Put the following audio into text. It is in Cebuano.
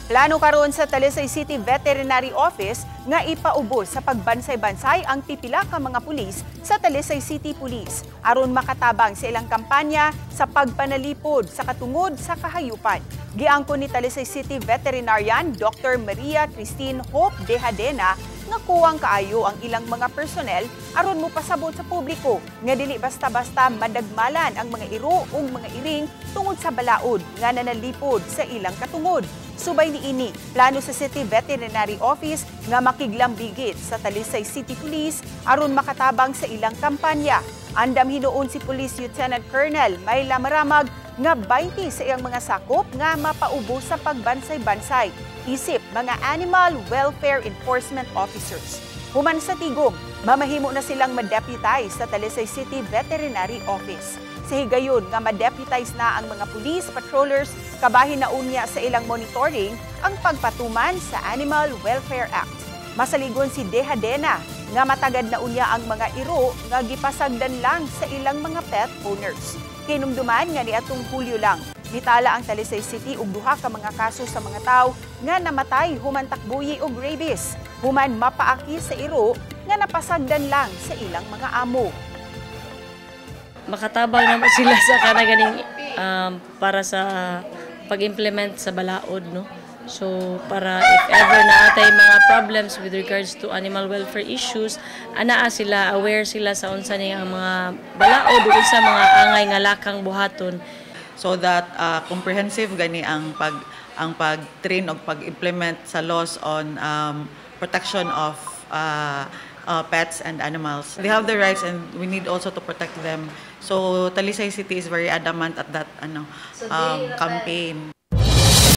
Plano karon sa Talisay City Veterinary Office nga ipaubos sa pagbansay-bansay ang pipila ka mga pulis sa Talisay City Police aron makatabang sa ilang kampanya sa pagpanalipod sa katungod sa kahayupan. Giangkon ni Talisay City Veterinarian Dr. Maria Christine Hope Dejadena nga kuwang kaayo ang ilang mga personnel aron mopasabot sa publiko nga dili basta-basta madagmalan ang mga iro ug mga iring tungod sa balaod nga nanalipod sa ilang katungod. Subay niini, plano sa City Veterinary Office nga makiglambigit sa Talisay City Police aron makatabang sa ilang kampanya. Andam hinuon si Police Lieutenant Colonel Mayla Maramag nga 20 sa iyang mga sakop nga mapaubos sa pagbansay-bansay isip mga Animal Welfare Enforcement Officers. Human sa tigom, mamahimo na silang ma-deputize sa Talisay City Veterinary Office. Sa higayon nga ma-deputize na ang mga police patrollers, kabahin na unya sa ilang monitoring ang pagpatuman sa Animal Welfare Act. Masaligon si Dejadena nga matagad na unya ang mga iro nga gipasagdan lang sa ilang mga pet owners. Kinumduman nga niadtong Hulyo lang, nitala ang Talisay City og duha ka mga kaso sa mga tawo nga namatay human takbuyi og rabies, human mapaaki sa iro nga napasagdan lang sa ilang mga amo. Makatabang naman sila sa kana ganing para sa pag-implement sa balaod, no? So para if ever naa tay mga problems with regards to animal welfare issues, anaa sila, aware sila sa unsa ni ang mga balaod ug unsa mga angay nga lakang buhaton. So that comprehensive gani ang pag-train o pag-implement sa laws on protection of pets and animals. They have the rights and we need also to protect them. So Talisay City is very adamant at that ano campaign.